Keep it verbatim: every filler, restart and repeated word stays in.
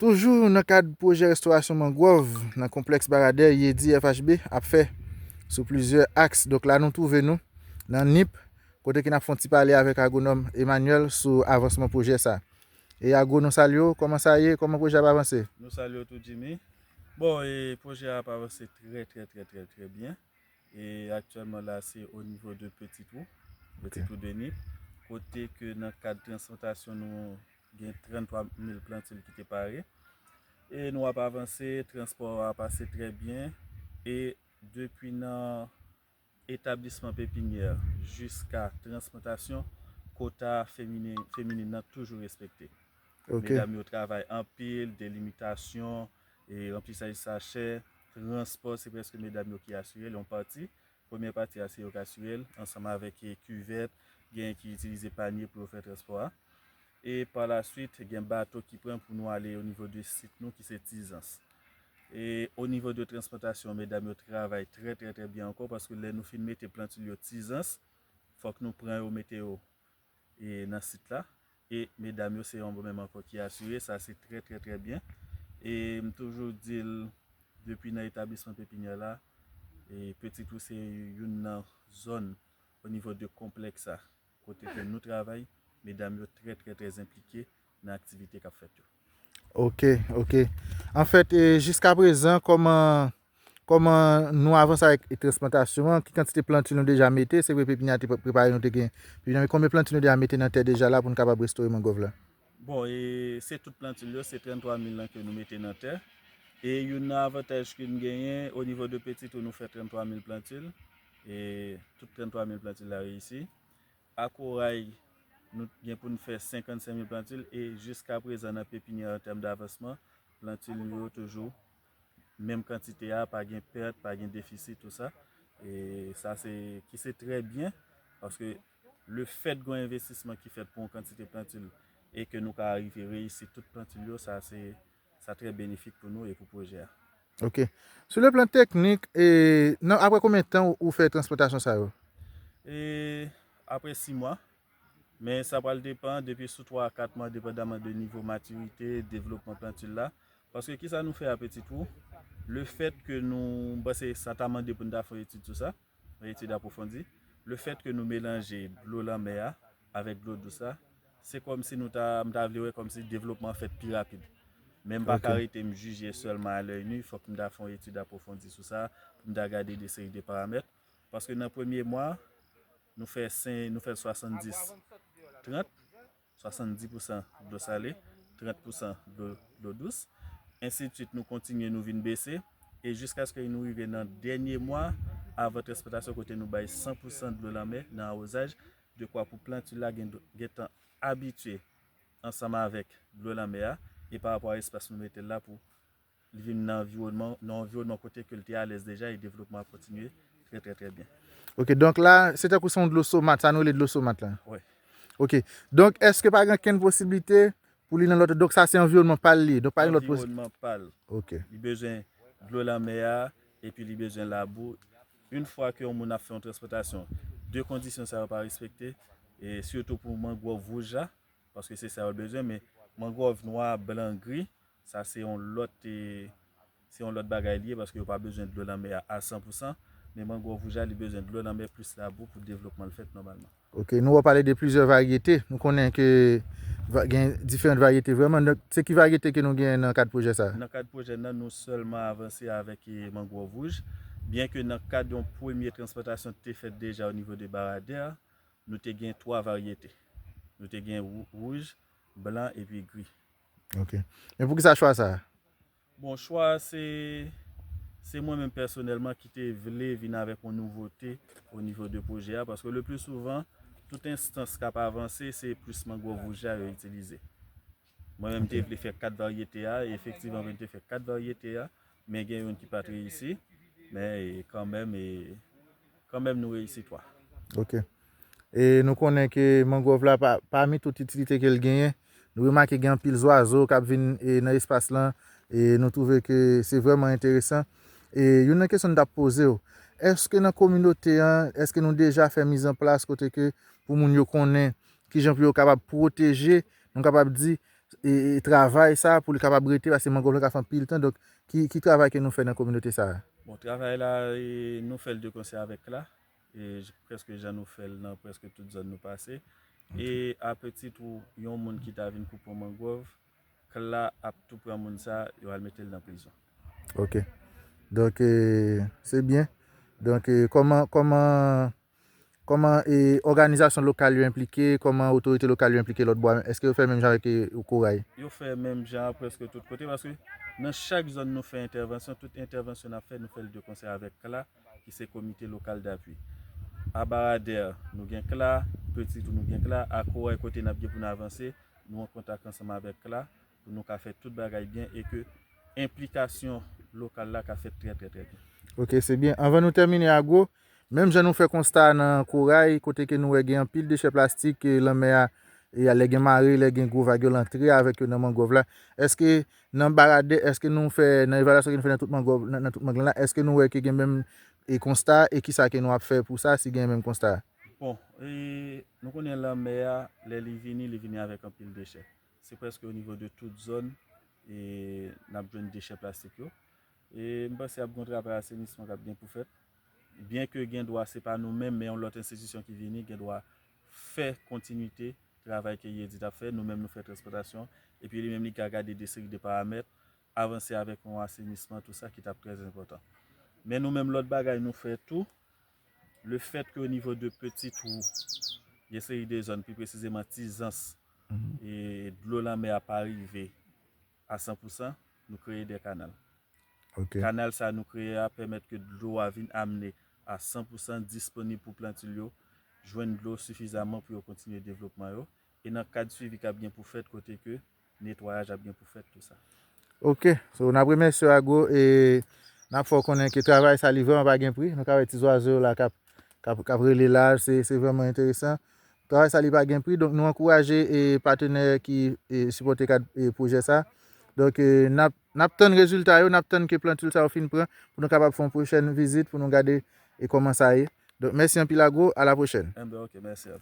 Toujou nan kad pwojè restorasyon mangwòv nan konplèks Baradè, Yedi F H B ap fè sou plizyè aks. Donk la nou twouve nou nan Nip, kote ke n ap fè yon ti pale avèk agwonòm Emmanuel sou avansman pwojè sa. E agwo, nou salye w, kòman sa ye, kòman pwojè ap avanse? Nou salye w tou, Jimmy. Bon, e pwojè a ap avanse trè, trè, trè, trè, trè byen. E aktyèlman la, se o nivo de Petit Trou, Petit Trou de Nip, kote ke nan kad transplantasyon nou gen trannntwa mil plantil ki te pare. E nou ap avanse, transpò a pase trè byen. E depi nan etablisman pepinyè jiska transplantasyon, kota feminen, feminin nan toujou respekte. Ok. Medam yo travay anpil, delimitasyon, e ranplisaj sachè, transpò, se prèske medam yo ki asire l, yon pati. Premyè pati a, se yo k asire l, ansanm avèk, e, kivèt, genyen ki itilize panye pou yo fè transpò a. E pa la swit, gen bato ki pran pou nou ale o nivo de sit nou ki se Tizans. E o nivo de transplantasyon, medam yo travay trè, trè, trè byen ankò, paske lè nou fin mete plantil yo Tizans, fòk nou pran yo, mete yo, e, nan sit la. E medam yo, se yon bon menm ankò ki asire, sa se trè, trè, trè byen. E m toujou di l, depi nan etablisman pepinyè la, e Petit Trou se youn nan zòn o nivo de konplèks sa, kote ke nou travay, medam yo trè, trè, trè enplike nan aktivite k ap fèt yo. Ok, ok. Anfèt, e, jiska prezan, kòman, kòman nou avanse avèk transplantasyon an? Ki kantite plantil nou deja mete? Se vre, pepinyè a te pre-, prepare, nou te gen pepinyè, men konbyen plantil nou deja mete nan tè deja la pou nou kapab restore mangwòv la? Bon, e se tout plantil yo, se trannntwa mil lan ke nou mete nan tè. E youn nan avantaj ke n genyen, o nivo de Petit Trou, nou fè trannntwa mil plantil. E tout trannntwa mil plantil la reyisi. A Koray, nou gen pou n fè senkannsenk mil plantil e jiska prezan nan pepinyè an tèm davansman, plantil nou yo toujou menm kantite a, pa gen pèt, pa gen defisit, tou sa. E sa se, ki se trè byen, paske lefèt gen yon envestisman ki fèt pou yon kantite plantil e ke nou ka rive reyisi tout plantil yo, sa se, sa trè benefik pou nou e pou pwojè a. Ok. Sou le plan teknik, e, nan, apre konbyen tan ou, ou fè transplantasyon sa yo? E apre sis mwa. Men sa pral depann depi sou twa a kat mwa, depandaman de nivo matirite, devlopman plantil la. Paske kisa nou fè a Petit Trou? Lefèt ke nou, m panse sa ta mande pou n ta fè yon etid sou sa, yon etid apwofondi. Lefèt ke nou melanje dlo lanmè a avèk dlo dous la, se kòmsi nou ta, m ta vle wè kòmsi devlopman an fèt pi rapid. Men m pa ka rete m jije sèlman a lèy ni, fòk m ta fè yon etid apwofondi sou sa, pou m ta gade de seri de paramèt. Paske nan premye mwa, nou fè sen, nou fè swasanndis trant, swasanndis pousan dlo sale, trant pousan dlo, dlo dous. Ensidswit, nou kontinye, nou vin bese, e jiskaske nou rive nan dènye mwa avan transplantasyon, kote nou bay san pousan dlo lanmè nan awozaj, dekwa pou plantil la gen, gentan abitye ansanm avèk dlo lanmè a, e pa rapò a espas nou mete l la pou li vin nan anviwònman, nan anviwònman kote ke l te alèz deja e devlopman ap kontinye trè, trè, trè byen. Ok, donk la, se tankou se yon dlo somat, sa nou rele dlo somat la? Wi. Ok, donk èske pa gen okenn posiblite pou li nan lòt, donk sa se anviwònman pa l li, donk pa gen lòt pos-, anviwònman pa l. Ok. Li bezwen dlo lanmè a, epi li bezwen labou. Yon fwa ke yon moun ap fè yon transplantasyon, de kondisyon sa yo pa respekte, e sitou pou mangwòv wouj la, paske se sa yo bezwen, men mangwòv nwa, blan, gri, sa se yon lòt, e, se yon lòt bagay li ye, paske yo pa bezwen dlo lanmè a a san pousan, men mangwòv wouj la, li bezwen dlo lanmè plis labou pou devlopman l fèt nòmalman. Ok, nou wè w pale de plizyè varyete, nou konnen ke va-, gen diferan varyete vrèman, donk se ki varyete ke nou gen nan kad pwojè sa a? Nan kad pwojè nan, nou sèlman avanse avèk, e, mangwòv wouj, byen ke nan kad yon premye transplantasyon te fèt deja o nivo de Baradè a, nou te gen twa varyete. Nou te gen wou-, wouj, blan epi gri. Ok. Men poukisa chwa sa a? Bon, chwa a se, se mwen menm pèsonèlman ki te vle vin avèk yon nouvote o nivo de pwojè a, paske le pli souvan, tout enstans k ap avanse, se plis mangwòv wouj la yo itilize. Mwen menm, m te vle fè kat varyete a, e efektivman, mwen te fè kat varyete a, men gen youn ki pa t reyisi, men, e, kanmenm, e, kanmenm, nou reyisi twa. Ok. E nou konnen ke mangwòv la, pa, pami tout itilite ke l genyen, nou remake gen anpil zwazo k ap vin, e, nan espas lan, e nou twouve ke se vrèman enteresan. E youn nan kesyon n t ap poze w, èske nan kominote an, èske nou deja fè mizanplas kote ke pou moun yo konnen kijan pou yo kapab pwoteje, nou kapab di, e, e, travay sa pou li kapab rete, paske mangwòv la ka fè anpil tan. Donk, ki, ki travay ke nou fè nan kominote sa a? Bon, travay la, e, nou fè l de konsè avèk CLAH. E j- prèske jan nou fè l nan prèske tout zòn nou pase. E a Petit Trou, yon moun ki ta vin koupe yon mangwòv, CLAH ap tou pran moun sa, yo al mete l nan prizon. Ok. Donk, e, se byen. Donk, e, kòman, kòman, kòman, e, òganizasyon lokal yo enplike, kòman otorite lokal yo enplike lòt bò a, èske yo fè menm jan avèk, e, Koray? Yo fè menm jan prèske tout kote, paske nan chak zòn nou fè entèvansyon, tout entèvansyon n ap fè, nou fè l de konsè avèk CLAH, ki se Komite Lokal Dapui. A Baradè, nou gen CLAH, Petit Trou, nou gen CLAH, a Koray, kote n ap gen pou n avanse, nou an kontak ansanm avèk CLAH, pou nou ka fè tout bagay byen e ke enplikasyon lokal la ka fèt trè, trè, trè byen. Ok, se byen. Anvan nou tèmine, Agwo, menm jan nou fè konsta nan Koray, kote ke nou wè gen anpil dechè plastik, e, lanmè a, e, lè gen mare, lè gen gwo vag, yo antre avèk yo nan mangwòv la. Èske nan Baradè, èske nou fè, nan evalyasyon ke nou fè nan tout mangwòv, nan, nan tout manglan la, èske nou wè ke gen menm, e, konsta, e kisa ke nou ap fè pou sa, si gen menm konsta? Bon, e, nou konnen lanmè a, lè li vini, li vini avèk anpil dechè. Se prèske o nivo de tout zòn, e, n ap jwenn dechè plastik yo. E m panse ap gen yon travay asenisman k ap gen pou fèt. Byen ke gen dwa se pa nou menm, men yon lòt enstitisyon ki vini, gen dwa fè kontinite travay ke YEDIT ap fè. Nou menm nou fè transpòtasyon, epi li menm li ka gade de seri de paramèt, avanse avèk yon asenisman, tou sa ki t ap trè enpòtan. Men nou menm, lòt bagay nou fè tou, le fèt ke o nivo de Petit Trou, gen seri de zòn, pi presizeman Tizans, e dlo lanmè a pa rive a san pou san, nou kreye de kanal. Ok. Kanal sa nou kreye a pèmèt ke dlo a vin amne a san pou san disponib pou planti yo, jwenn dlo sifizaman pou yo kontinye devlopman yo. E nan kad swivi k ap gen pou fèt, kote ke netwayaj ap gen pou fèt, tou sa. Ok, so n ap remèsye w, Agwo, e n ap fè w konnen ke travay sa li vrèman pa gen pri. Nou ka wè ti zwazo yo la k ap, k ap, k ap rele la, se, se vrèman enteresan. Travay sa li pa gen pri, donk nou ankouraje, e, patnè ki, e, sipòte kad, e, pwojè sa. Donk, e, n ap, n ap tann rezilta yo, n ap tann ke plant sa yo fin pran pou nou kapab fè yon pwochèn vizit pou nou gade, e, kòman sa ye. Donk, mèsi anpil, Agwo, a la pwochèn. Enben, ok, mèsi.